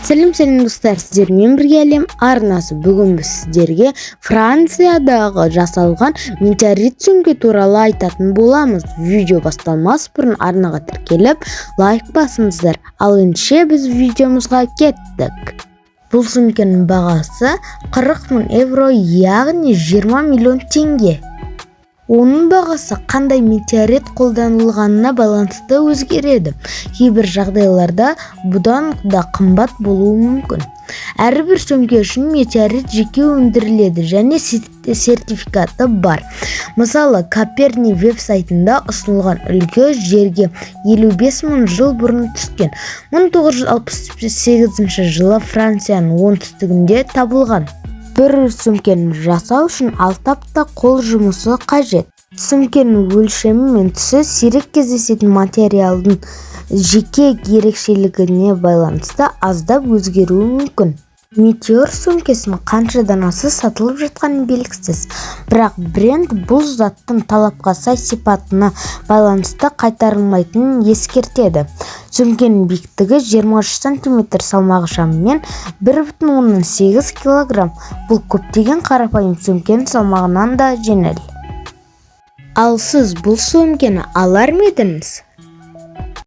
Сәлем, сәлем, достар! Сіздермен бірге Әлем арнасы. Бүгін біз сіздерге Франциядағы жасалған метеорит сөмке туралы айтатын боламыз. Видео басталмас бұрын арнаға тіркеліп, лайк басыңыздар. Ал ендеше біз видеомызға кеттік. Бұл сөмкенің бағасы 40 мың евро, яғни 20 миллион теңге. Оның бағасы қандай метеорит қолданылғанына байланысты өзгереді. Кейбір жағдайларда бұдан да қымбат болуы мүмкін. Әрбір сөмке үшін метеорит жеке өндіріледі және сертификаты бар. Мысалы, Коперни веб-сайтында ұсынылған үлгі жерге 55 мың жыл бұрын түскен, 1968 жылы Францияның оңтүстігінде табылған. Бір сөмкені жасау үшін 6 апта қол жұмысы қажет. Сөмкенің өлшемі мен түсі сирек кездесетін материалдың жеке ерекшелігіне байланысты аздап өзгеруі мүмкін. Метеор сөмкесінің қанша данасы сатылып жатқаны белгісіз. Бірақ бренд бұл заттың талапқа сай сипатына байланысты қайтарылмайтынын ескертеді. Сөмкенің биіктігі 23 сантиметр, салмағы шамамен 1,8 килограмм. Бұл көптеген қарапайым сөмкенің салмағынан да жеңіл. Ал сіз бұл сөмкені алар ма едіңіз?